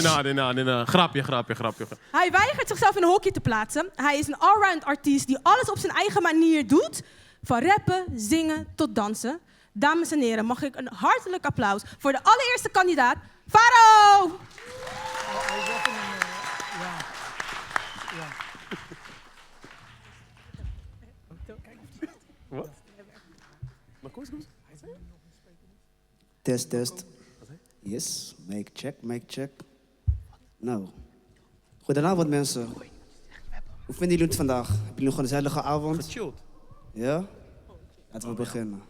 Nee, nee, nee, nee. Grapje, grapje, grapje. Hij weigert zichzelf in een hokje te plaatsen. Hij is een allround artiest die alles op zijn eigen manier doet. Van rappen, zingen tot dansen. Dames en heren, mag ik een hartelijk applaus voor de allereerste kandidaat, Faro! Wat? Maar kom eens, kom eens. Test, test. Yes, mic check, mic check. Nou, goedenavond mensen. Hoe vinden jullie het vandaag? Hebben jullie nog een gezellige avond? Gechilled. Ja? Laten we beginnen.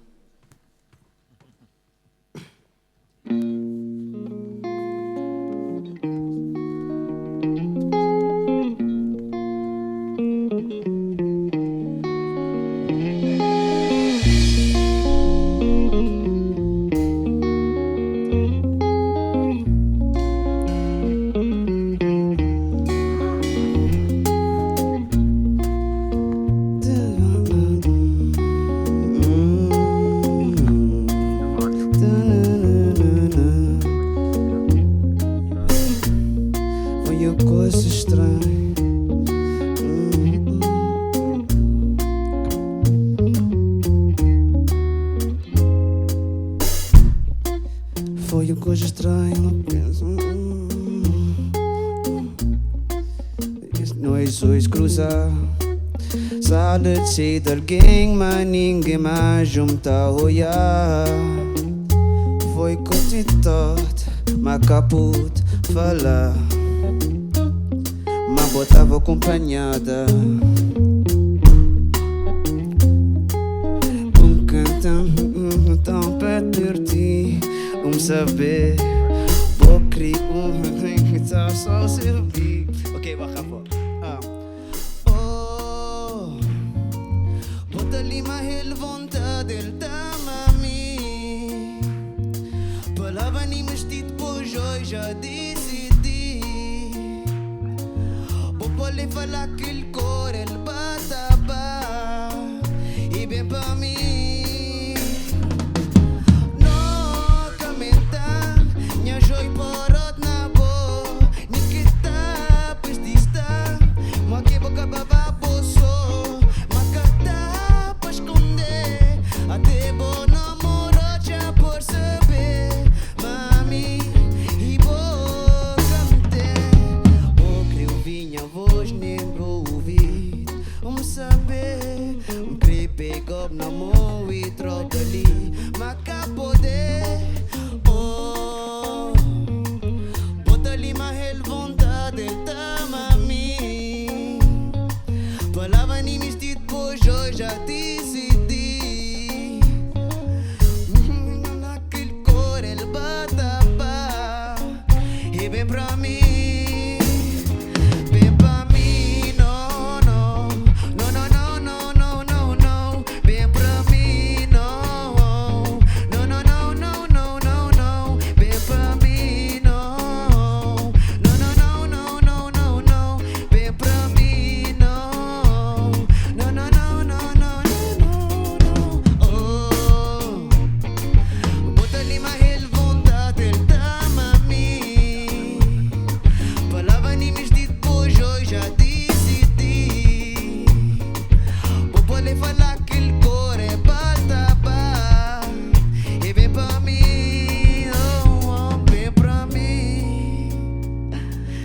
Foi a coisa estranha. Foi uma coisa estranha, não penso. Nós dois cruzar. Sala de alguém, mas ninguém mais junta olhar. Foi cotitot, mas caput falar. Mas botava acompanhada. Um cantão, tão perto de ti, um saber. Vou criar um só servir. Ok, wacht even. Ah. Oh, bota lima heel vontade mami. Palavra nem mestido, pois eu já decidi. Vou poder falar que el cor el bataba e bem pra mim. No comentar, minha joia porot na bo, nikita pestista, ma que boca baba poço, ma cata pa esconder, até bo namoro já por saber, mami e boca me tem. O creu vinha voz nem ouvir, um saber, um crepe gob na mão e troca ali, ma poder, oh, bota ali ma hel vontade mami, palavra nem mistido pois eu já decidi. Naquele cor ele batapa e bem pra mim, bem pra mim, não, não, não, não, não, não, não, não, bem pra mim, não, não, não, não, não, não, não, não, bem pra mim, não, não, não, não, não, não, não, bem pra mim, não, não, não, não, não, não, não, não, oh. Bota lima heel vontade mami. Palavra nem me dito pois eu já decidi. Vou poder falar que el cor é bataba. E vem pra mim, oh, oh, vem pra mim.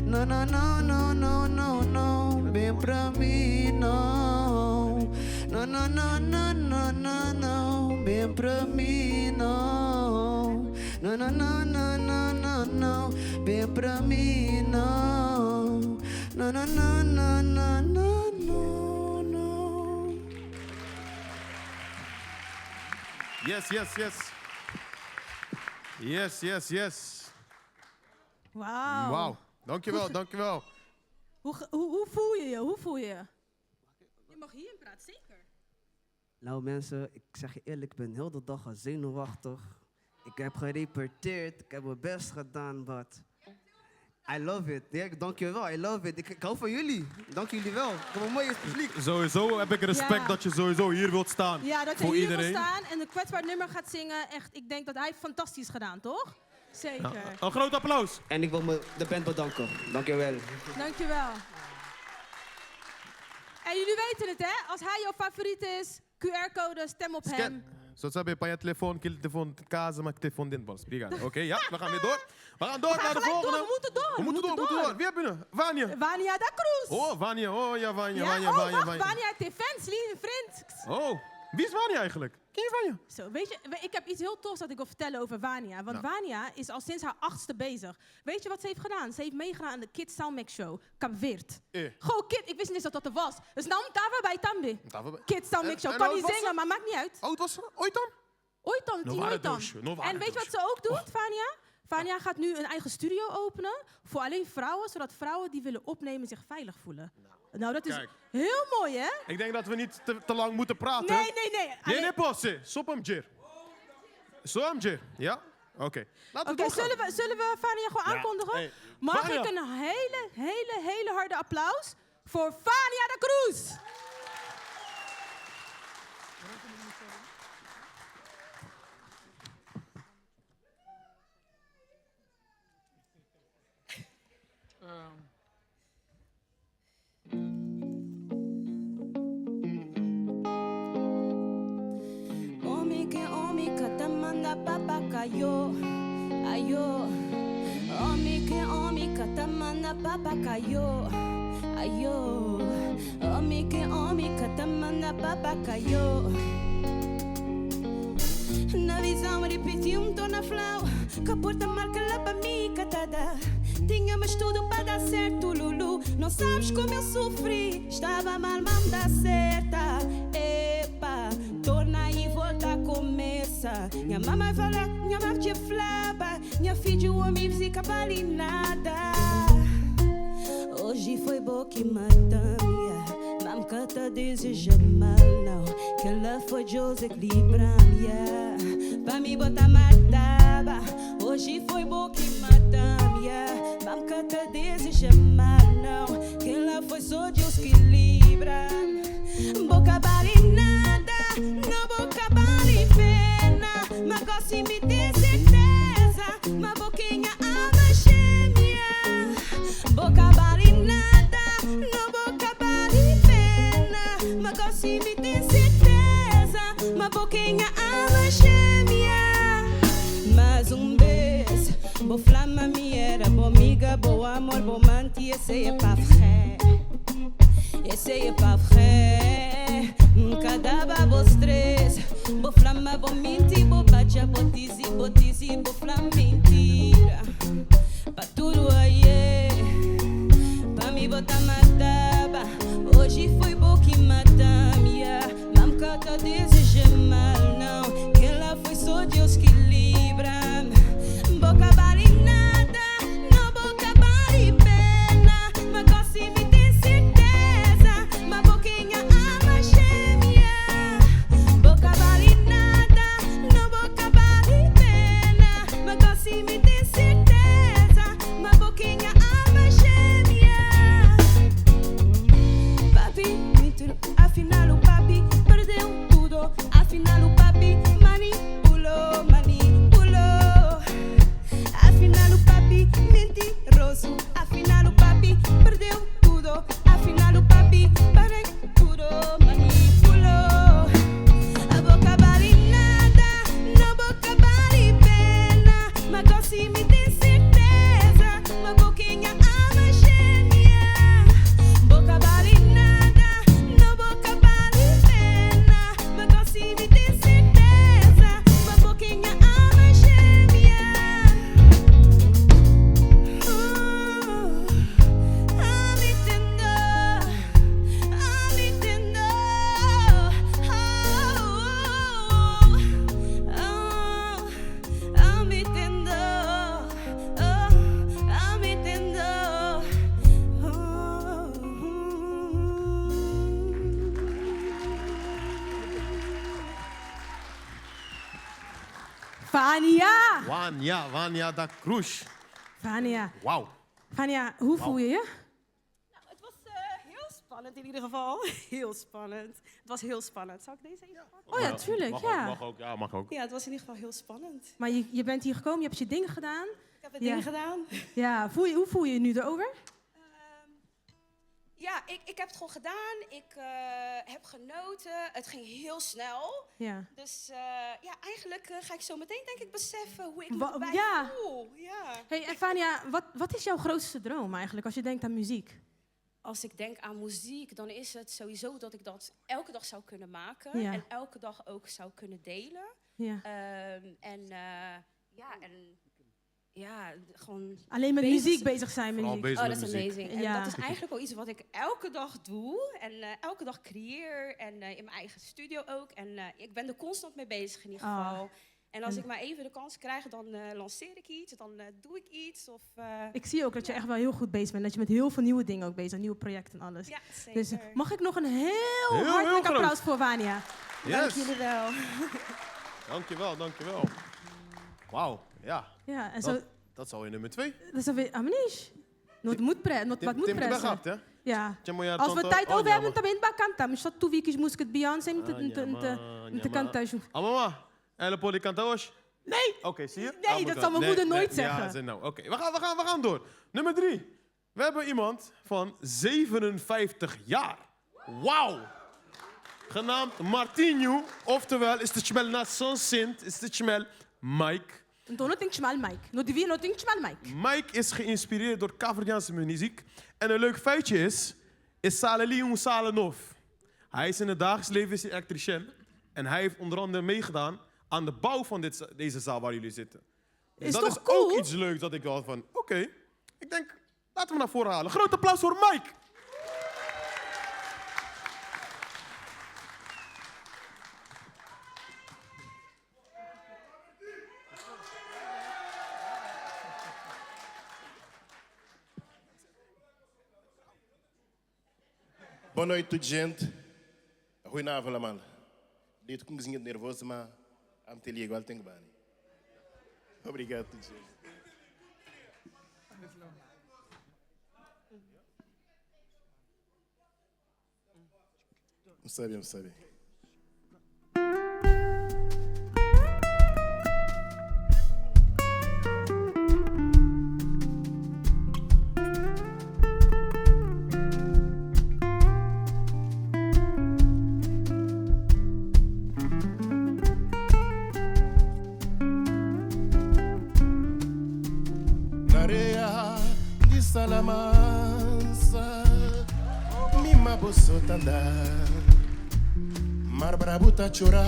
Não, não, não, não, não, não, não, vem pra mim, não. Não, não, não, não, não, não, não, vem pra mim, não. Não, não, não, não, não, não, não, vem pra mim, não. Não, não, não, não, não, não, não, não. Yes, yes, yes. Yes, yes, yes. Wauw. Wauw. Dankjewel, dankjewel. Hoe, hoe, hoe voel je je? Hoe voel je je? Je mag hierin praten, zeker. Nou mensen, ik zeg je eerlijk, ik ben heel de dag al zenuwachtig. Ik heb gerepeteerd, ik heb mijn best gedaan, but I love it. Ja, dankjewel, I love it. Ik hou van jullie. Dank jullie wel. Ik heb een mooie publiek. Sowieso heb ik respect Ja. dat je sowieso hier wilt staan. Ja, dat je voor hier iedereen. wil staan en een kwetsbaar nummer gaat zingen. Echt, ik denk dat hij fantastisch gedaan, toch? Zeker. Een groot applaus. En ik wil me de band bedanken. Dankjewel. Dankjewel. En jullie weten het, hè? Als hij jouw favoriet is, QR-code, stem op hem. So sabe, panha telefone, aquele telefone de casa, maar telefone dentro bolso. Obrigado. Oké, ja, we gaan weer door. We gaan door We gaan naar de gelijk volgende. door, we moeten door, We moeten door, we moeten door. Wie heb je nu? Vanja. Vania da Cruz. Oh, Vanja. Oh, ja, Vanja, ja? Vanja, oh, Vanja, wacht, Vanja. Vania heeft fans, lieve vriend. Oh, wie is Vanja eigenlijk? Ken je Vanja? Zo, weet je, ik heb iets heel tofs dat ik wil vertellen over Vania. Want Nou. Vania is al sinds haar achtste bezig. Weet je wat ze heeft gedaan? Ze heeft meegedaan aan de Kids Soundmix Show, Kaapweert. Eh. Gewoon kid, ik wist niet eens dat dat er was. Dus nou daar bij Tambi. Tava bij- Kids Soundmix Show. En Kan hoe niet oud was zingen, ze? maar maakt niet uit. Oud was ze? Ooit dan? Ooit dan, No tien waren ooit dan. doosje, no waren En weet je wat doosje. ze ook doet, Vania? Vania gaat nu een eigen studio openen voor alleen vrouwen, zodat vrouwen die willen opnemen zich veilig voelen. Nou, dat is Kijk. heel mooi, hè? Ik denk dat we niet te lang moeten praten. Nee, nee, nee. Nee, Alleen- nee, posse. Stop hem, Jir. Stop hem, Jir. Ja? Oké. Laten we Oké, doorgaan. zullen we Vania gewoon Ja. aankondigen? Hey, Mag Vania. ik een hele, hele, hele harde applaus voor Vania da Cruz? Omi ke omi katamanda papa kayo ayo. Omi ke omi katamanda papa kayo ayo. Omi ke omi katamanda papa kayo. Na visão repeti um tom na flau Que a porta marca lá pa mim catada. Tinha mas tudo para dar certo, Lulu. Não sabes como eu sofri. Estava mal, manda certa. Epa, torna e volta começa. Minha mamãe fala, minha mãe te flaba. Minha filha, o homem fica vale nada. Hoje foi bom que mata-me. Mamka te deseja mal, não. Que ela foi José que libra-me, yeah. Pa me botar mataba. Hoje foi bom que mata-me, yeah. Mamka te deseja mal, não. Que ela foi só Deus que libra. Boca vale nada, não boca vale pena. Mas gosto me ter certeza. Ma boquinha ama gêmea. Boca vale nada, não boca vale pena. Mas gosto me ter certeza. Ma boquinha ama gêmea. Mais um beijo, bo flama mi era, bo amiga, bo amor, bo manti, esse é pa vrai. Esse é pa vrai. Nunca dava bo stress. Bo flama, bo minti, bo bacha, bo tizi, bo tizi, bo flama mentira. Pa tudo aí, pa me botar mataba. Hoje foi bom que mata-me, yeah. Mamka tá deseja mal, não. Que ela foi só Deus que libra. Boca vale nada, não boca vale pena. Mas gosto me ter certeza. Ma boquinha ama gêmea. Boca vale nada, não boca vale pena. Mas gosto me ter certeza. Ma boquinha ama gêmea. Papi, mentira, afinal o papi perdeu tudo. Afinal o papi manipulou, manipulou. Afinal o papi mentiroso. Afinal o papi perdeu tudo. Afinal o papi manipulou, manipulou. A boca vale nada, não boca vale pena. Mas gosto me ter certeza. Ma boquinha ama gêmea. Boca vale nada, não boca vale pena. Mas gosto me ter certeza. Ma boquinha ama gêmea. Vania! Vanja, Vanja da Cruz. Vania. Wauw. Vania, hoe voel je je? Het was heel spannend. Spannend in ieder geval. Heel spannend. Het was heel spannend. Zal ik deze even pakken? Oh ja, tuurlijk, Mag ja. ook, mag ook, ja, mag ook. Ja, het was in ieder geval heel spannend. Maar je, je bent hier gekomen, je hebt je ding gedaan. Ik heb het Ja. ding gedaan. Ja, voel je, hoe voel je je nu erover? Ja, ik, ik heb het gewoon gedaan. Ik eh, heb genoten. Het ging heel snel. Ja. Dus eh, ja, eigenlijk eh, ga ik zo meteen denk ik beseffen hoe ik me Wa- erbij ja. voel. Ja. Hey, en Vania, wat, wat is jouw grootste droom eigenlijk als je denkt aan muziek? Als ik denk aan muziek, dan is het sowieso dat ik dat elke dag zou kunnen maken. Ja. En elke dag ook zou kunnen delen. Ja. Ehm, en eh, ja, en ja, gewoon Alleen met Bezig muziek zijn. bezig zijn. Met Vooral muziek. bezig Oh, met dat is muziek. amazing. En Ja. dat is eigenlijk al iets wat ik elke dag doe. En eh, elke dag creëer. En eh, in mijn eigen studio ook. En eh, ik ben er constant mee bezig in ieder Ah. geval. En als En- ik maar even de kans krijg, dan eh, lanceer ik iets. Dan eh, doe ik iets. Of, eh, Ik zie ook dat je echt wel heel goed bezig bent. Dat je met heel veel nieuwe dingen ook bezig bent. Nieuwe projecten en alles. ja, zeker. Dus mag ik nog een heel, Heel, hartelijk heel groot. applaus voor Vania? Dank Yes. jullie wel. Dankjewel, dankjewel. Wauw, ja. Ja, en zo, Dat, dat is alweer nummer 2. dat is alweer Amnish. Not moet pre, not wat moet Tim pressen. gehad, hè? Ja. Tjamoja Als we tanto- tijd Oh, over hebben, jammer. dan ben ik kanta. Só tu vi que música de Beyoncé te cantar. Ah, mama. Ela pode cantar hoje? Nee! Oké, zie je? Nee, Ah, dat moet zal mijn Nee, moeder nee, nooit Ja, zeggen. ze- nou, oké. We, gaan, we, gaan, we gaan door. Nummer 3. We hebben iemand van 57 jaar. Wauw! Genaamd Martinho. Oftewel, is de chmel na Sint, is de chmel Mike. Então não tem que chamar Mike. Não devia, não tem que chamar Mike. Mike is geïnspireerd door Kaapverdiaanse muziek. En een leuk feitje is, is Saleli un Salenov. Hij is in het dagelijks leven is hij elektricien. En hij heeft onder andere meegedaan aan de bouw van dit, deze zaal waar jullie zitten. Dus Is dat toch is cool? ook iets leuks dat ik wel van, oké, ik denk, laten we naar voren halen. Groot applaus voor Mike! Boa noite, tudo gente. Rui Nava, mal. Dito com um cozinha de nervoso, mas a meter igual tem que bani. Obrigado, tudo gente. Não sabe, não sabe. Na areia de Salamansa, mima bosotanda, mar brabo tá chorar,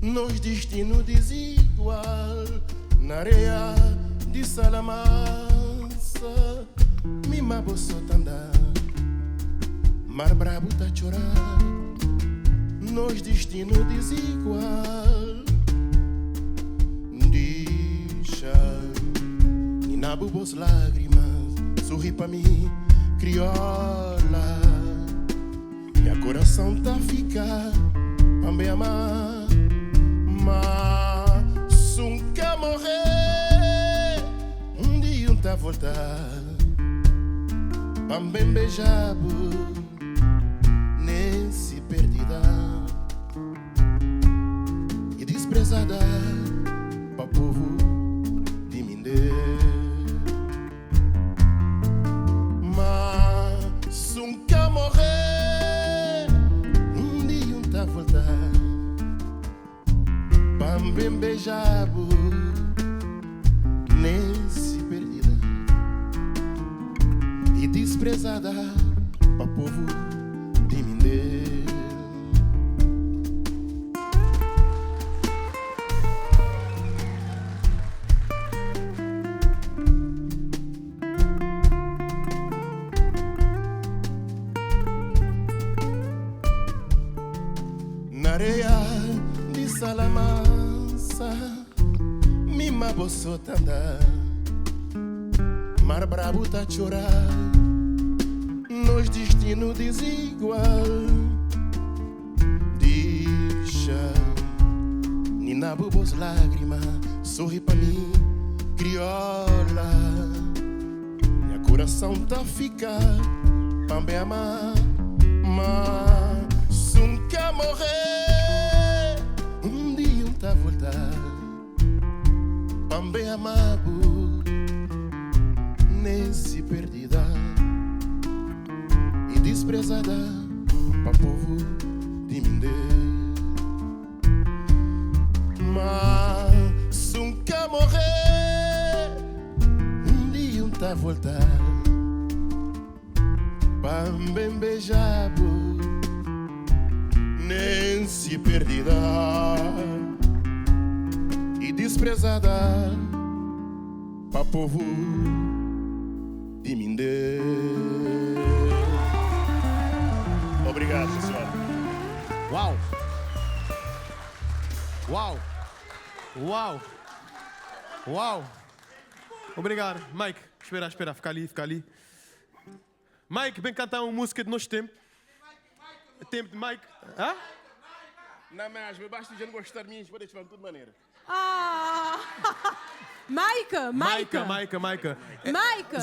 nos destino desigual. Na areia de Salamansa, mima bosotanda, mar brabo tá chorar, nos destino desigual. Deixa Nina bubos lágrimas Sorri pra mim, crioula Minha coração tá ficar Pambe amar Mas nunca morrer Um dia um tá voltar Pambe beijabo Nem se perdida E desprezada Pa povo de Mindê. Mas nunca morrer, um dia um tá voltar. Pambem beijabo, nem se perdida e desprezada pa povo de Mindê. Na areia de Salamansa, mima bosotanda, mar brabo tá chorar, nos destino desigual. Deixa, Nina bubos lágrima, sorri pra mim, crioula. Minha coração tá ficar, Pa N ama Ma si N ka morre Un dia N ta volta Pa N ben ama-bu Nen si perdida I disprezada Pa povu di Mindé Ma si N ka morre Un dia N ta volta Pa N ben beja-bu Nen si perdida I disprezada Pa povu di Mindé. Obrigadu pesoal. Uau! Uau! Uau! Uau! Obrigado, Mike. Espera, espera, fica ali, fica ali. Mike, bem cantar uma música de nosso tempo. Tempo de Mike. Hã? Não, mas basta gente gostar de mim, pode chamar de toda maneira. Ah! Maaike, Maaike, Maaike, Maaike. Maaike.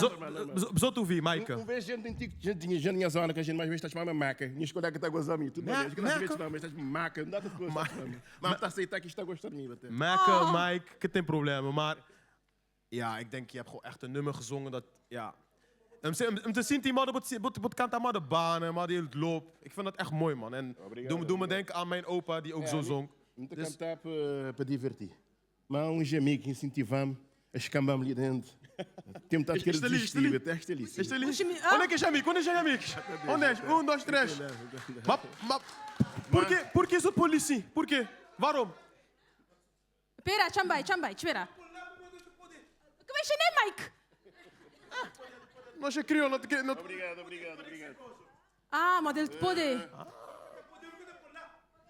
Zo te ouvir, Maaike. Um vez gente antigo, gente tinha gente na zona que a gente mais vezes está a chamar maca. Minha escola que está a gozar a mim, tudo bem. Mas está a maca, não dá para gostar. Mas está a aceitar que está a gostar de mim até. Maaike, Mike, que tem problema, maar ja, ik denk, je hebt gewoon echt een nummer gezongen dat, ja. Om te zien, die man op kant aan de banen, maar die loop. Ik vind dat echt mooi, man. En doe me denken aan mijn opa, die ook zo zong. Muito dus... cantar para divertir. Mas uns amigos incentivam-me, escambam-me ali dentro. Tem metade que desistir, até está ali. Está ali. Onde é que é amigo? Onde é que é amigos? Onde é? Um, dois, três. Maar, por quê? Por que isso politie? Por quê? Waarom? Pera, chambai, chambai, espera. Que vai ser, Mike? Nós é crioulo, não. Obrigado, obrigado, obrigado. Ah, mas ele pode.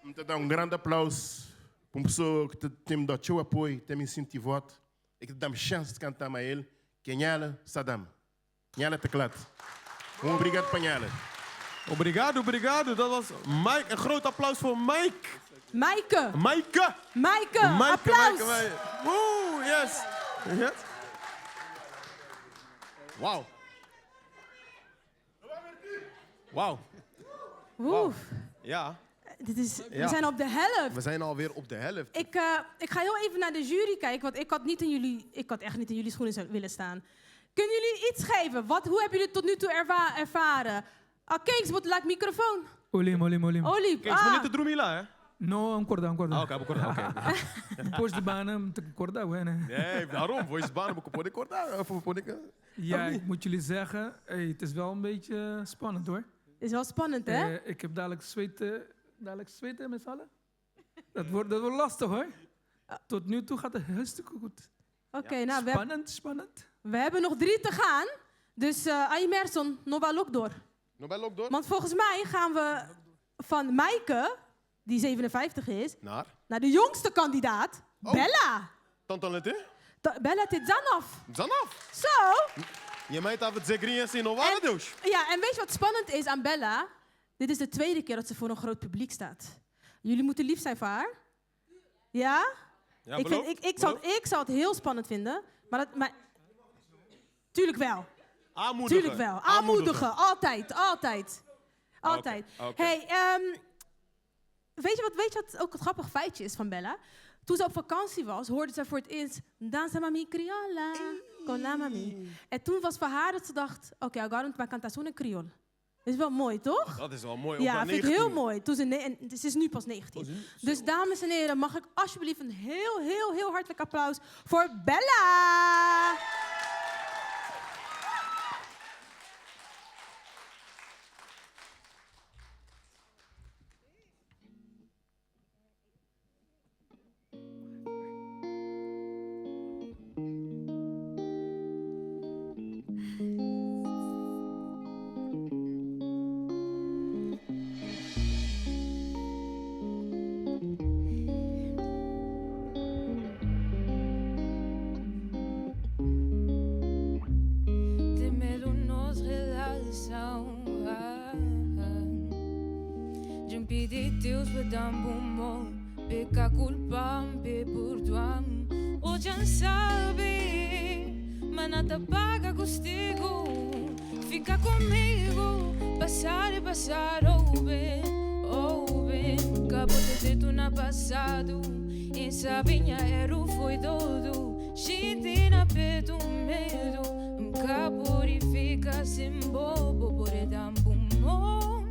Muito dar um grande aplauso para uma pessoa que tem me dado seu apoio, tem me incentivado e que dá-me chance de cantar a ele, que é Nhala Saddam. Nhala Teclado. Um obrigado para Nhala. Obrigado, obrigado. Dat was Mike. Een groot applaus voor Mike. Maaike. Maaike. Maaike, Maaike, applaus. Maaike, Maaike. Woe, yes. Yes. Wauw. Wauw. Oef. Ja, Dit is, Ja. We zijn op de helft. we zijn alweer op de helft. Ik ga heel even naar de jury kijken, want ik had, niet in jullie, ik had echt niet in jullie schoenen willen staan. Kunnen jullie iets geven? Wat, hoe hebben jullie het tot nu toe ervaren? Ah, Kings, moet laat microfoon. Olim, olim, olim. Olie. Kijk, ah. Ah. niet de Drumila, hè? No, ancora, ancora. Ah, oké, okay, oké. Depois de bana, moet ik acordar, ué, né? Nee, daarom. Voor je baan moet ik acordar. Of moet ik... Ja, ik moet jullie zeggen, hey, het is wel een beetje spannend hoor. Is wel spannend, hè? Ik heb dadelijk zweten met z'n allen. Dat wordt lastig hoor. Tot nu toe gaat het hartstikke goed. Oké, nou, Spannend, spannend. we hebben nog 3 te gaan. Dus Aymerson, nog wel ook door. Nog wel ook door? Want volgens mij gaan we van Maaike, die 57 is, Naar? naar de jongste kandidaat, Oh. Bella. Tante Lente? Bella Tizanov. Zanaf. Zo. Je meid heeft het zeker in nog Deus. Ja, en weet je wat spannend is aan Bella? Dit is de tweede keer dat ze voor een groot publiek staat. Jullie moeten lief zijn voor haar. Ja? Ja, ik, vind, ik zal het heel spannend vinden. Maar, tuurlijk wel. Aanmoedigen. Tuurlijk wel. Aanmoedigen. Altijd, altijd. Altijd. Oké, oké. Hey, weet je wat ook het grappig feitje is van Bella? Toen ze op vakantie was, hoorde ze voor het eerst... Danza mami criolla, con la mami. En toen was voor haar dat ze dacht... Oké, agora vai cantar só criol. Dat is wel mooi, toch? Dat is wel mooi. Ja, vind ik heel mooi. Toen ze en ze is nu pas 19. Dus dames en heren, mag ik alsjeblieft een heel, heel, heel hartelijk applaus voor Bella! Peca culpa, pe perdoam. Hoje sabe, mas nada paga castigo. Fica comigo Passar e passar Oh bem, oh bem Ka bo ta dretu na passado N sabe nha eru foi dodu Xinti na petu un medu N ka pode fika sen bo Bo pode da-m bu mon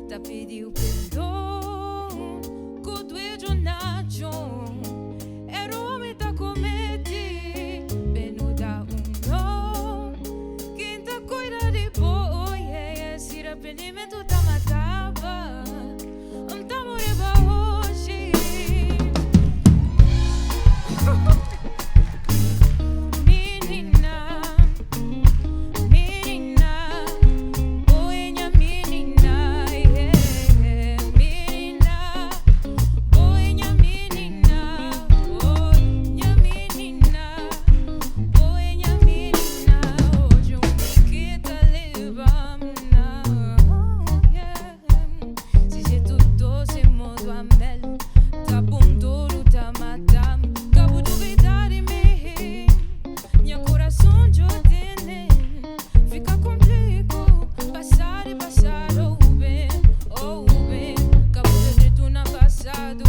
Ta pidi-u perdon Ku duedju na txon Eru omi ta kometi Be nu da un no Kin ta kuida di bo oh yeah yeah Si rapendimentu ta mataba N ta moreba oji Minina, minina Bo é nha minina yeah yeah Minina, bo é nha minina Oh nha minina Bo é nha minina Hoje um que ta leba-m na oh yeah Si jetu doce modo a mel Ta pum duru ta mata-m Ka bu duvida di mi Nha kurason djo tene Fika konpliku Pasadu e pasadu Oh ben, oh ben Ka bu ta dretu na pasadu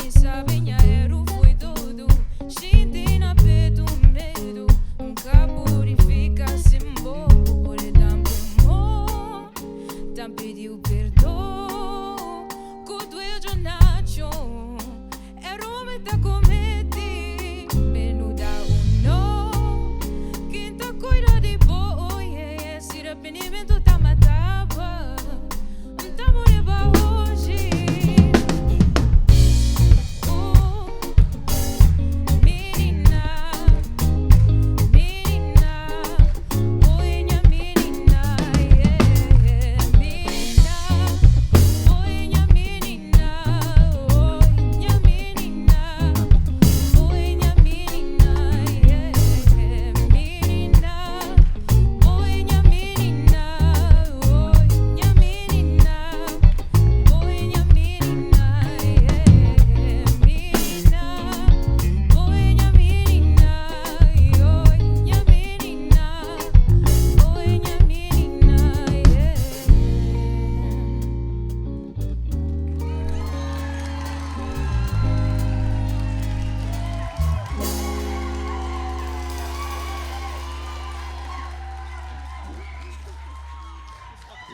N sabe nha eru foi dodu Xinti na petu medu N ka pudi fika sen bo Bu pode da-m bu mon Ta-m pidi-u perdon Ku duedju na txon Eru mi ta kometi Be nu da un no Kin ta kuida di bo oh yeah yeah Si rapendimentu ta mataba N ta moreba oji Oh Minina Minina Bo é nha minina yeah yeah Minina Bo é nha minina Oh nha minina Bo é nha minina yeah yeah Minina Bo é nha minina Oh nha minina Bo é nha minina yeah yeah Minina Bo é nha minina Oh nha minina Bo é nha minina yeah.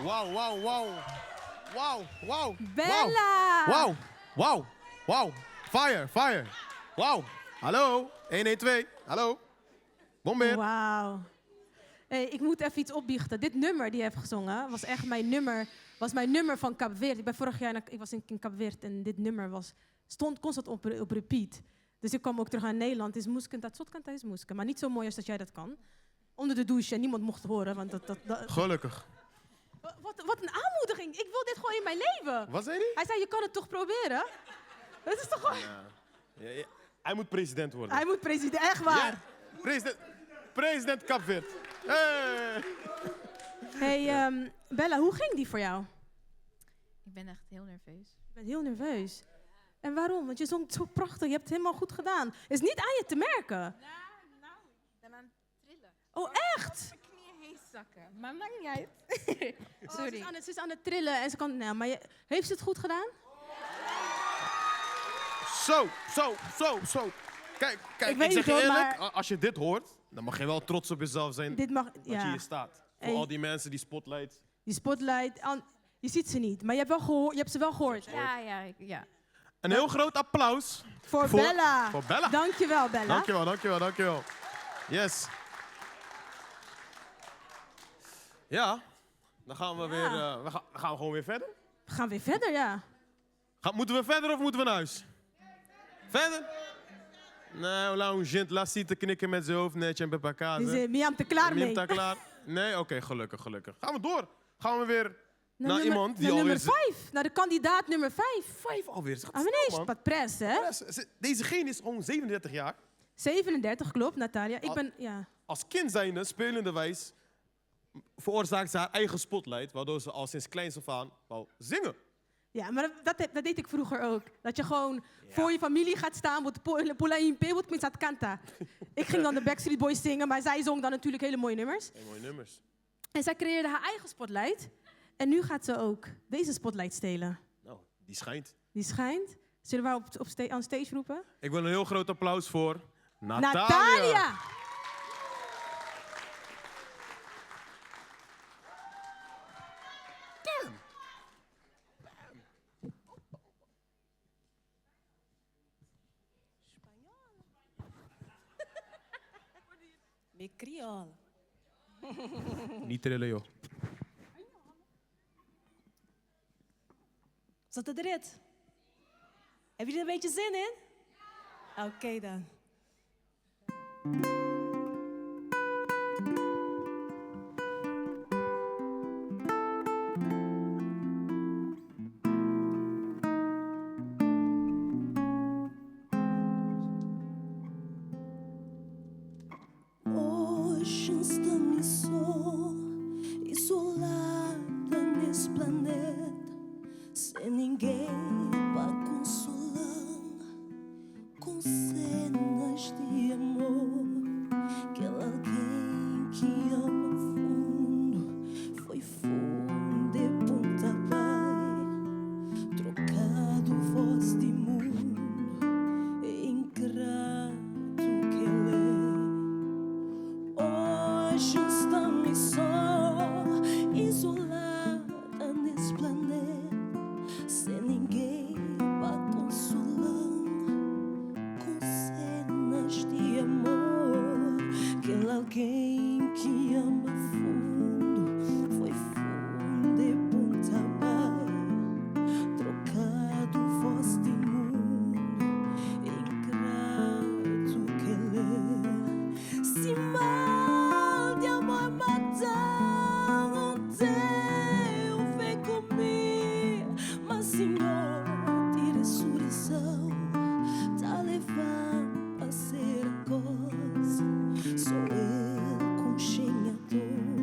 Wow, wow, wow. Wow, wow. Bella! Wow, wow, wow. Fire, fire. Wow. Hallo. 1, 1, 2. Hallo. Bombeer. Wauw. Hey, ik moet even iets opbiechten. Dit nummer die hij heeft gezongen was echt mijn nummer, was mijn nummer van Kaapverdië. Ik ben vorig jaar naar, ik was in Kaapverdië en dit nummer was, stond constant op, op repeat. Dus ik kwam ook terug naar Nederland. Is moesken, dat soort kant is moesken. Maar niet zo mooi als dat jij dat kan. Onder de douche en niemand mocht het horen. Want dat, dat, dat, Gelukkig. wat, wat een aanmoediging. Ik wil dit gewoon in mijn leven. Wat zei hij? Hij zei, je kan het toch proberen? Dat is toch gewoon... Ja, ja. Hij moet president worden. Hij moet president, echt waar. Ja. President, president Kaapverd. Hey. Hey, Bella, hoe ging die voor jou? Ik ben echt heel nerveus. Je bent heel nerveus. En waarom? Want je zong het zo prachtig. Je hebt het helemaal goed gedaan. Het is niet aan je te merken. Nou, nou, ik ben aan het trillen. Oh, echt? Mijn knieën heen zakken. Maar maakt niet uit. Oh, Sorry. ze is aan het trillen en ze kan... Nou, maar je, heeft ze het goed gedaan? Zo, zo, zo, zo. Kijk, kijk, Ik weet ik zeg niet je hoor, eerlijk, maar- als je dit hoort, dan mag je wel trots op jezelf zijn Dit mag... dat je Ja. hier staat. Voor Hey. al die mensen die spotlight. Die spotlight... je ziet ze niet, maar je hebt, wel gehoor, je hebt ze wel gehoord. Ja, ja, ja. Een heel groot applaus Voor, Bella. Voor Bella. Dankjewel, Bella. Dankjewel, dankjewel, dankjewel. Yes. Ja, dan gaan we Ja. weer, we gaan gewoon weer verder. We gaan weer verder, ja. Moeten we verder of moeten we naar huis? Verder? Nee, laat een gent laat zitten knikken met zijn hoofd netje en bij Die is Miam te klaar mee. Daar klaar. Nee, oké, gelukkig, gelukkig. Gaan we door. Gaan we weer naar, nummer, iemand die naar alweer... nummer 5. Naar de kandidaat nummer 5. 5 alweer. Ze gaat Ah, snel, meneer, man. wat pres, hè? Dezegene is gewoon 37 jaar. 37, klopt, Natalia. Ik ben, ja. Als kind zijnde, spelende wijs, veroorzaakt ze haar eigen spotlight, waardoor ze al sinds kleins af aan wou zingen. Ja, maar dat deed ik vroeger ook. Dat je gewoon voor je familie gaat staan, wordt pula in pe, wordt met kanta. Ik ging dan de Backstreet Boys zingen, maar zij zong dan natuurlijk hele mooie nummers. Hele mooie nummers. En zij creëerde haar eigen spotlight. En nu gaat ze ook deze spotlight stelen. Nou, die schijnt. Die schijnt. Zullen we haar op, op sta on stage roepen? Ik wil een heel groot applaus voor Natalia. Natalia! Me crioula. Niet trillen, joh. Zat het erin? Hebben jullie er een beetje zin in? Oké dan. Hoje estamos só, isolada nesse planeta, sem ninguém para consolar, com cenas de amor. Aquele alguém que ama fundo, foi fundo e pontapé, trocado voz de mundo, ingrato que ele é. Hoje estamos só, isolada nesse planeta, sem ninguém para consolar, com cenas de amor. Aquele alguém que ama fundo, foi fundo e pontapé, trocado voz de mundo, ingrato que ele é. Se mal de amor matar um teu vem comigo, mas Senhor, de ressurreição, tá levando a ser coisa. Sou eu com cheia dor.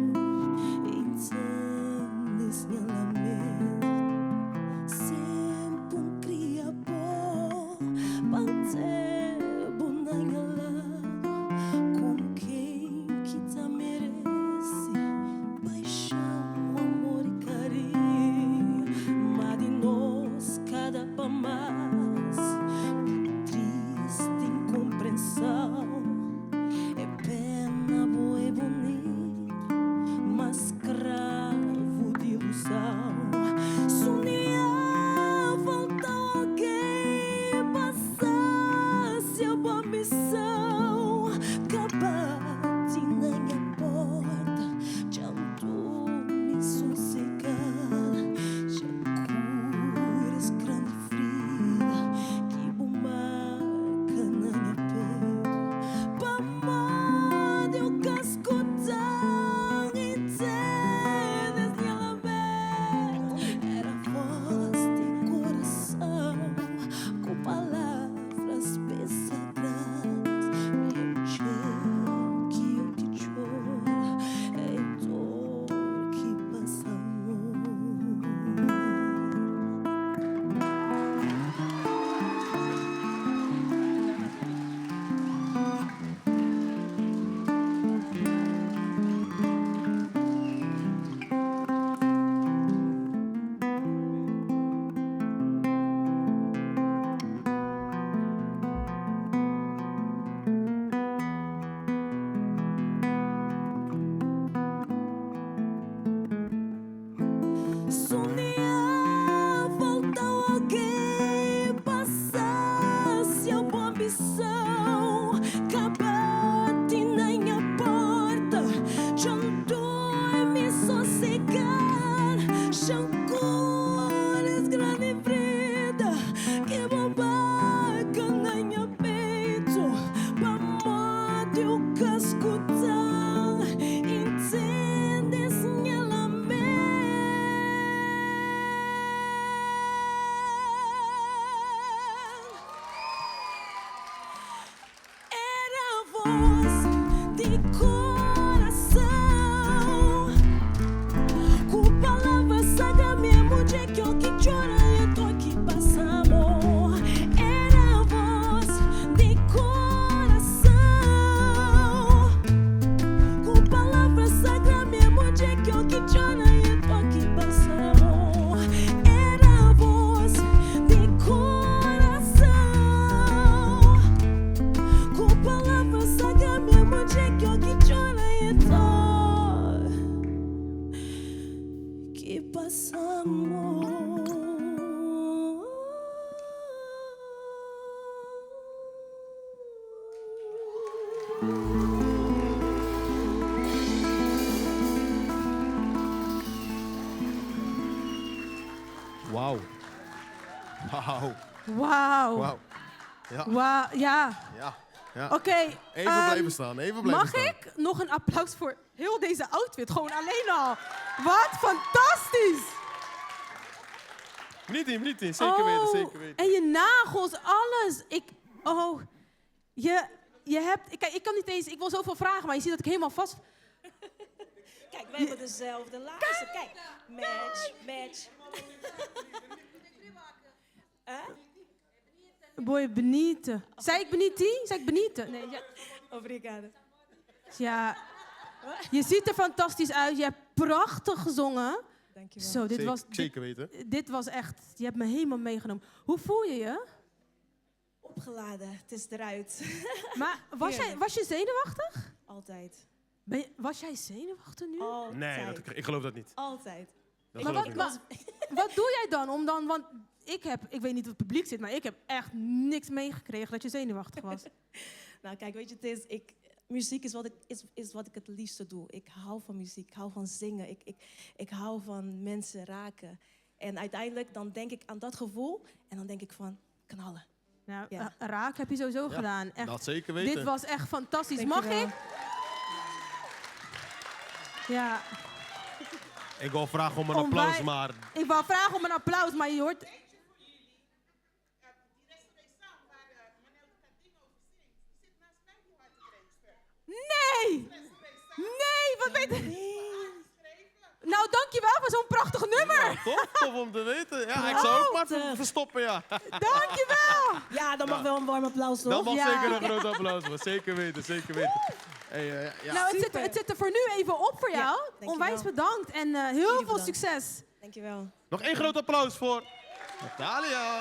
Wauw. Wauw. Wauw. Ja. Wauw, ja. Ja. ja. Oké. Even blijven staan, even blijven Mag staan. ik nog een applaus voor heel deze outfit? Gewoon alleen al. Wat fantastisch. Niet in, niet in. Zeker weten, Oh, zeker weten. En je nagels, alles. Ik, oh, je, je hebt, kijk, ik kan niet eens, ik wil zoveel vragen, maar je ziet dat ik helemaal vast... Kijk, wij hebben dezelfde laarzen. Kijk, match, match. Boy, benieten. Zei ik benieti? Zei ik benieten? Nee, ja. Obrigado. Ja, je ziet er fantastisch uit. Je hebt prachtig gezongen. Dankjewel. Zo, dit Zeker, was, dit, zeker weten. dit was echt, je hebt me helemaal meegenomen. Hoe voel je je? Opgeladen, het is eruit. Maar was, jij, was je zenuwachtig? Altijd. Ben je- was jij zenuwachtig nu? Altijd. Nee, dat, ik geloof dat niet. Altijd. Dat Maar geloof wat, ik niet. maar, wat doe jij dan om dan, want ik heb, ik weet niet of het publiek zit, maar ik heb echt niks meegekregen dat je zenuwachtig was. Nou, kijk, weet je, het is, ik, muziek is wat, ik, is wat ik het liefste doe. Ik hou van muziek, ik hou van zingen, ik hou van mensen raken. En uiteindelijk dan denk ik aan dat gevoel en dan denk ik van knallen. Nou, Ja. raak heb je sowieso Ja, gedaan. Echt, Dat zeker weten. dit was echt fantastisch. Mag Dankjewel. ik? Ja, Ik wil vragen om een Om applaus, wij- maar ik wou vragen om een applaus, maar je hoort... Nee! Nee, wat weet Nou, dankjewel voor zo'n prachtig nummer. Ja, tof, tof om te weten. Ja, ik zou ook maar Prachtig. verstoppen, ja. Dankjewel! Ja, dan mag wel een warm applaus, toch? Dat mag Ja. zeker een groot applaus, maar zeker weten, zeker weten. Hey, ja. Nou, het zit er voor nu even op voor Ja, jou. dankjewel. Onwijs bedankt en heel Jullie veel bedankt. succes. Dankjewel. Nog één groot applaus voor Natalia.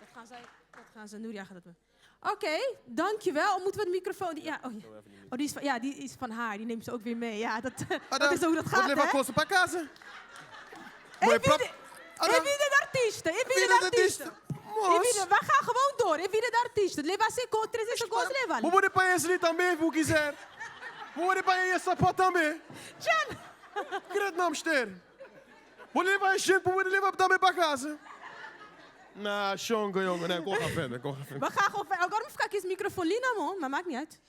Dat gaan zij, dat gaan ze, Nuria gaat dat doen. Oké, dankjewel. Moeten we de microfoon... Die, ja, oh, ja. Oh, die is van, ja, die is van haar. Die neemt ze ook weer mee. Ja, dat, dat is hoe dat gaat, hè? Mooi E prap. E vida d'artista, e vida d'artista. E vida, we gaan gewoon door. E vida d'artista. Leva se com 300 segundos, leva. Vou poder para esse ali também, se quiser. Vou poder para esse sapato também. Tjan. Kret nam ster. Vou levar esse vou levar também para casa. Nou, jongen, jongen. Nee, kom gaan verder, kom gaan verder. We gaan gewoon verder. Waarom fica aqui esse microfone na mão? Maar maakt niet uit.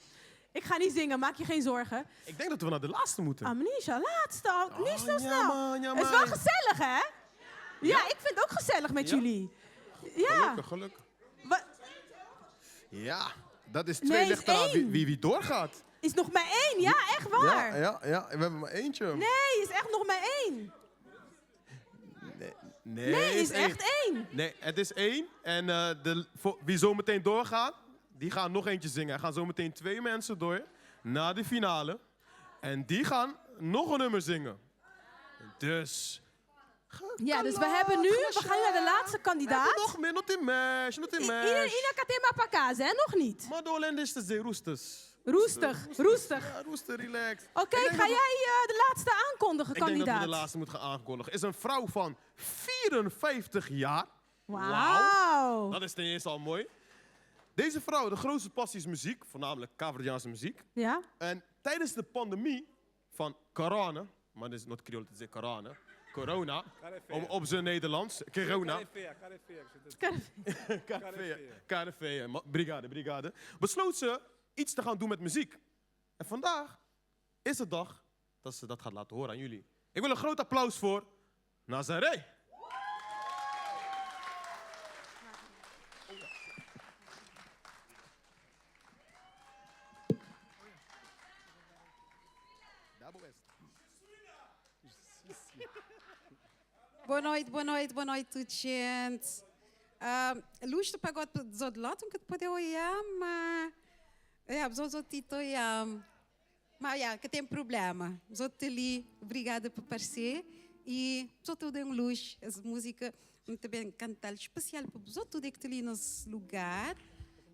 Ik ga niet zingen, maak je geen zorgen. Ik denk dat we naar de laatste moeten. Amnesia, laatste. al. Niet zo ja, snel. man, ja, Het is wel man. gezellig, hè? Ja, ik vind het ook gezellig met Ja. jullie. Ja. Gelukkig, gelukkig. Wa- Ja, dat is twee Nee, is ligt eraan één. wie doorgaat. Is nog maar één, ja, echt waar. Ja, ja, ja, we hebben maar eentje. Nee, is echt nog maar één. Nee, Nee, is één. echt één. Nee, het is één. En wie zo meteen doorgaat, die gaan nog eentje zingen. Er gaan zo meteen twee mensen door naar de finale. En die gaan nog een nummer zingen. Dus... Ja, dus we hebben nu, we gaan nu naar de laatste kandidaat. Nog meer, nog in mesh, nog in Ieder mesh. Ina Katema Pakaz, hè? Nog niet. Maar de is de roestes. Roestig, roestig. Ja, roestig, relax. Oké, Ik denk ga dat we- jij de laatste aankondigen, Ik denk dat kandidaat? we de laatste moeten gaan aankondigen. Is een vrouw van 54 jaar. Wauw. Dat is ten eerste al mooi. Deze vrouw, de grootste passie is muziek, voornamelijk Kaapverdiaanse muziek. Ja? En tijdens de pandemie van corona, maar dit is not Creole, het is corona, corona, om op zijn Nederlands, corona, KVA, KVA, brigade, brigade, besloot ze iets te gaan doen met muziek. En vandaag is de dag dat ze dat gaat laten horen aan jullie. Ik wil een groot applaus voor Nazaré. Boa noite, boa noite, boa noite, gente. Luz do pagode de que pode olhar, mas é, tito olhar. Mas ja, que tem problema. Zot ali, obrigada por aparecer e zot deu luz, essa música muito bem cantar especial para zot tudo que ali nesse lugar,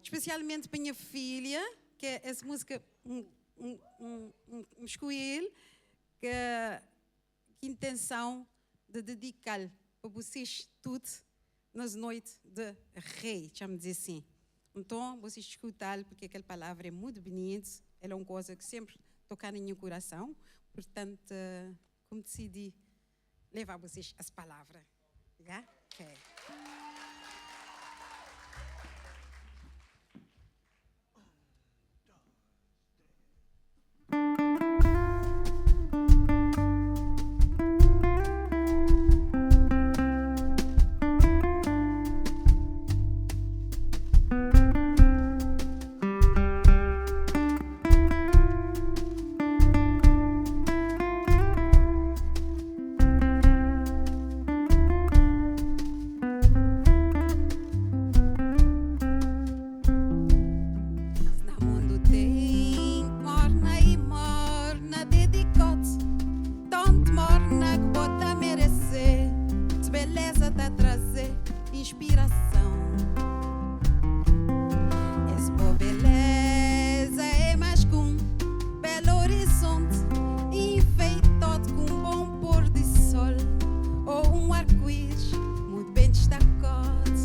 especialmente para minha filha, que é essa música um escolhi que intenção de dedicar para vocês tudo nas noites de rei, chamo dizer assim. Então, vocês escutar, porque aquela palavra é muito bonita, ela é uma coisa que sempre toca no meu coração. Portanto, como decidi, leva vocês as palavras. Ya? Ok. Na mundu ten morna i morna dedikot Tont morna ku bo ta merese Ts beleza ta traze inspirason Es bo beleza é mas k'un belo orizonte Infeitot k'un bon pôr di sol Ou un arku-iris mutu ben distakot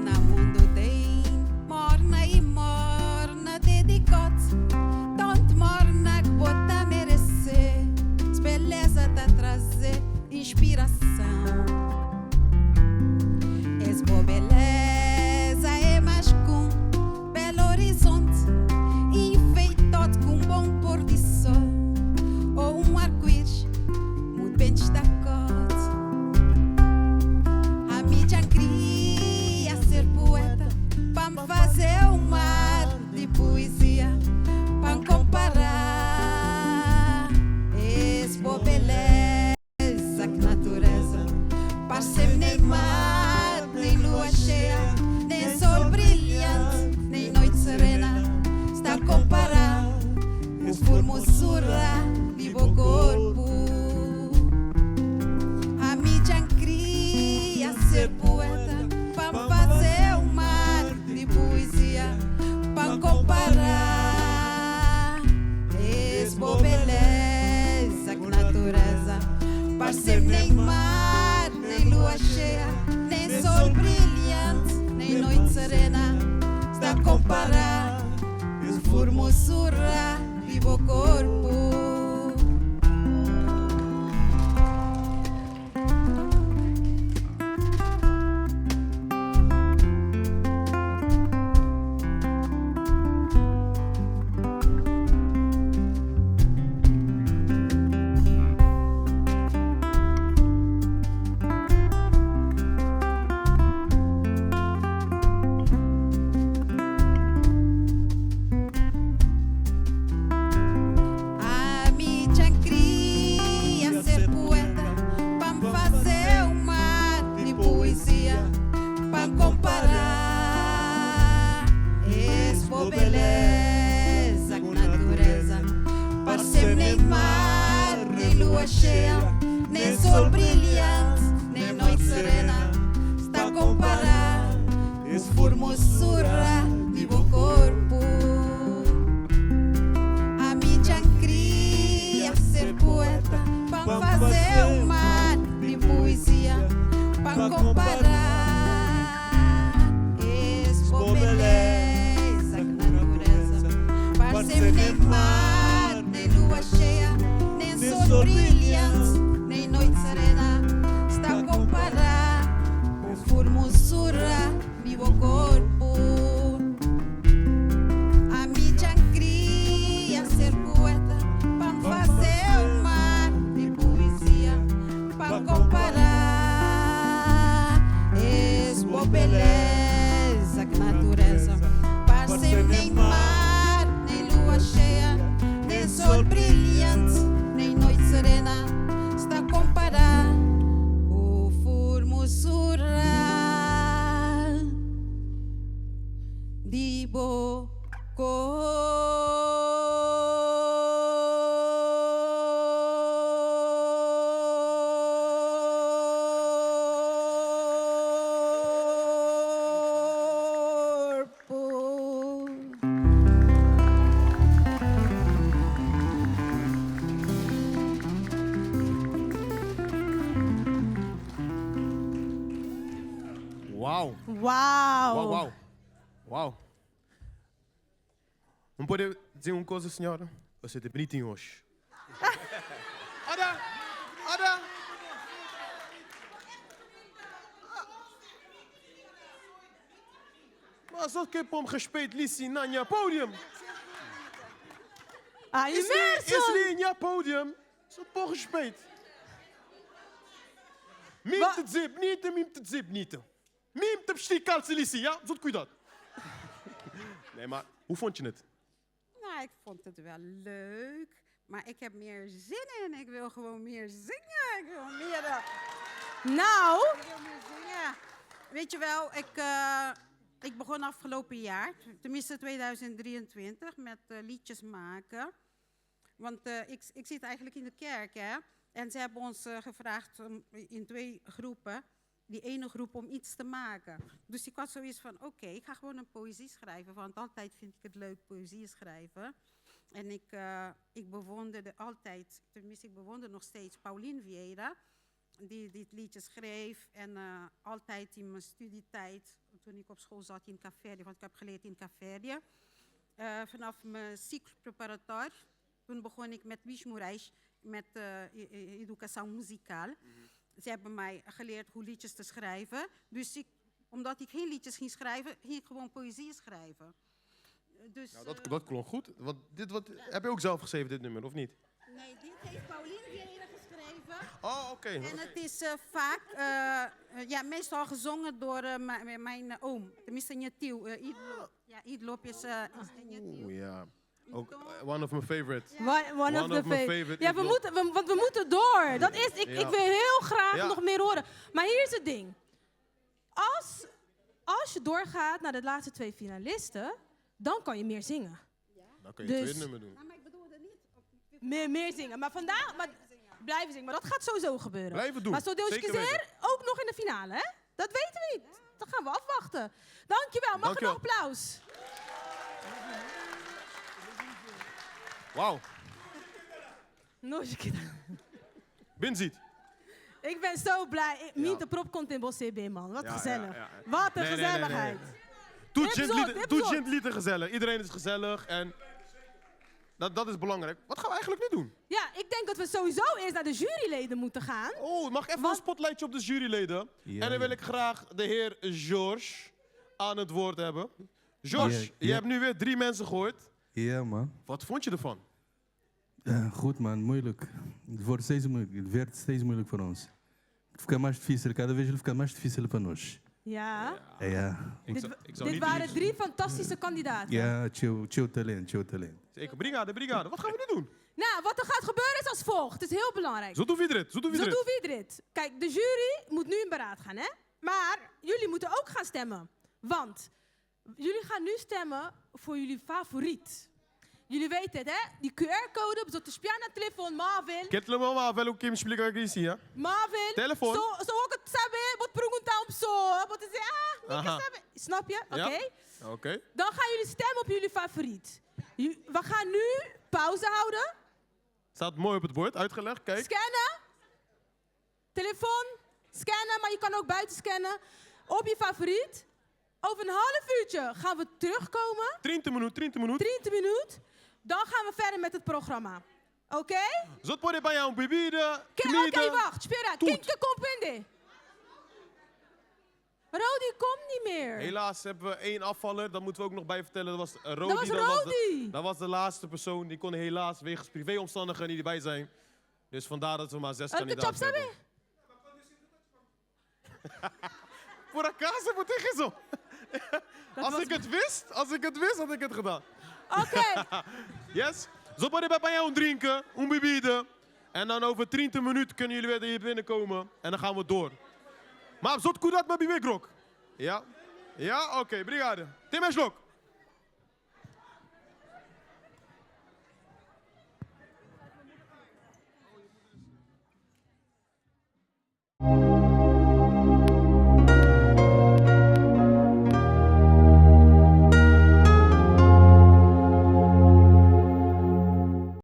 Na mundu ten morna i morna dedikot Tont morna ku bo ta merese Es beleza ta traze inspirason Es bo beleza é mas k'un belo orizonte Infeitot k'un bon pôr di sol Ou un arku-iris Mut ben distakot Ami dja N kria ser pueta Pa N faze un mar di puizia Pa N konpara es bo beleza Ku natureza Parse-m nen mar, nen lua xeia Nen sol brilhant, nen noit serena Sta konpara ku formosura di bo korpu. Ami dja N kria ser pueta pa N faze un mar di puizia pa N konpara es bo beleza ku natureza. Parse-m nen mar, nen lua xeia, nen sol brilhant, nen noit serena sta konpara ku formosura di bo korpu. Ami dja N kria ser pueta Pa N faze un mar di puizia Pa N konpara es bo beleza ku natureza Parse-m nen mar, nen lua xeia Nen sol brilhant, nen noit serena Sta konpara Ku formosura di bo korpu. Ami dja N kria ser pueta Pa N faze un mar di puizia Pa N konpara es bo beleza ku natureza Parse-m nen mar, nen lua xeia Nen sol brilhant, nen noit serena Sta konpara Ku formosura di bo korpu. Ami dja N kria ser pueta Pa N faze un mar di puizia Pa N konpara es bo beleza ku natureza Parse-m nen mar, nen lua xeia Nen sol brilhant, nen noit serena Sta konpara ku formosura di bo korpu. Uau! Uau! Uau, uau! Uau! N pode dizer un koza, senhora? Você te bonitinho hoje. Ora! Mas só ke pô-m respeito li si na nha podium. Aí Esse li, mesmo! esse li é nha podium. Só pô respeito. Mim te dizer bonita, mim te dizer bonita. Mim te vestir calça ali sim, ja? Zot cuidado. Nee, maar hoe vond je het? Nou, ik vond het wel leuk. Maar ik heb meer zin in. Ik wil gewoon meer zingen. Ik wil meer... eh, Nou, Ik wil meer zingen. Weet je wel, ik, ik begon afgelopen jaar, tenminste 2023, met liedjes maken. Want ik zit eigenlijk in de kerk, hè. En ze hebben ons gevraagd om in twee groepen, die ene groep om iets te maken. Dus ik had zoiets van, oké, ik ga gewoon een poëzie schrijven, want altijd vind ik het leuk poëzie schrijven. En ik bewonderde altijd, tenminste ik bewonder nog steeds Pauline Vieira, die dit liedje schreef. En altijd in mijn studietijd, toen ik op school zat in Kaapverdië, want ik heb geleerd in Kaapverdië. Vanaf mijn cycle preparatoire, toen begon ik met Luís Moraes, met educação musicaal. Ze hebben mij geleerd hoe liedjes te schrijven. Dus omdat ik geen liedjes ging schrijven, ging ik gewoon poëzie schrijven. Dus, Nou, dat klonk goed. Want dit, wat, heb je ook zelf geschreven, dit nummer, of niet? Nee, dit heeft Pauline Vieira geschreven. Oh, oké. En het is vaak, ja, meestal gezongen door mijn oom. Tenminste, Njetiu. Idlop. Ja, Idlop is Njetiu. Oeh, ja. Ook one of my favorite. One of the of my favorite. favorite Ja, we Idlop. moeten, want we moeten door. Dat is, ik, Ja. ik wil heel graag Ja. nog meer horen. Maar hier is het ding. Als je doorgaat naar de laatste twee finalisten, dan kan je meer zingen. Dan kun je Dus- tweede nummer doen. Nou, maar ik bedoelde niet. Meer zingen. Maar vandaag, maar blijven zingen. Maar dat gaat sowieso gebeuren. Blijven doen. Maar zo deels Zeker keer weten. ook nog in de finale, hè? Dat weten we niet. Dat gaan we afwachten. Dankjewel. Mag ik een Dankjewel. applaus? Wauw. Nog een keer. Binziet. Ik ben zo blij. Miente prop komt in Bos CB, man. Wat Ja, gezellig. ja, ja. Wat een Nee, nee, nee, nee, gezelligheid. Doe Dit Jint is lieten- dit doe is Jint lieten gezellig. Iedereen is gezellig en dat is belangrijk. Wat gaan we eigenlijk nu doen? Ja, ik denk dat we sowieso eerst naar de juryleden moeten gaan. Oh, mag ik even een spotlightje op de juryleden? Ja, en dan wil ja. ik graag de heer George aan het woord hebben. George, Ja, je ja. hebt nu weer 3 mensen gehoord. Ja, man. Wat vond je ervan? Ja, goed, man. Moeilijk. Het wordt steeds moeilijk. Het werd steeds moeilijk voor ons. Het fica mais difícil. Cada vez ele fica mais difícil para nós. Ja. Ja. Dit waren 3 fantastische kandidaten. Ja, chill, chill talent, chill talent. Zeker. Brigade, brigade. Wat gaan we nu doen? Nou, wat er gaat gebeuren is als volgt. Het is heel belangrijk. Zo doen we dit. Zo doen we Zo dit. doen we dit. Kijk, de jury moet nu in beraad gaan, hè? Maar jullie moeten ook gaan stemmen. Want jullie gaan nu stemmen voor jullie favoriet. Jullie weten het, hè? Die QR-code op de spiana telefoon, Marvin. Ketle mama, wel ook Kim Splikker Grisi, hè? Marvin. Telefoon. Zo, zo ook het sabe, wat perguntar om zo. Wat is ah, Aha. sabe. Snap je? Oké. Ja. Oké. Dan gaan jullie stemmen op jullie favoriet. We gaan nu pauze houden. Staat mooi op het bord, uitgelegd, kijk. Scannen. Telefoon, scannen, maar je kan ook buiten scannen. Op je favoriet. Over een half uurtje gaan we terugkomen. 30 minuut, 30 minuut. 30 minuut. Dan gaan we verder met het programma. Oké? Zot pode bij jou bebida, Oké, wacht. Spera. Kinke comprende. Rodi komt niet meer. Helaas hebben we 1 afvaller, dat moeten we ook nog bij vertellen. Dat was Rodi. Dat was Rodi. Dat was de laatste persoon, die kon helaas wegens privéomstandigheden niet bij zijn. Dus vandaar dat we maar 6 Elke kandidaten chop hebben. Voor acaso moet ik zo. Als ik het wist, als ik het wist, had ik het gedaan. Oké. Yes. Zo pode bij jou drinken, een bebida. En dan over 30 minuten kunnen jullie weer hier binnenkomen. En dan gaan we door. Maar zot koedat maar bij grok. Ja? Ja? Oké, brigade. Tim en Slok.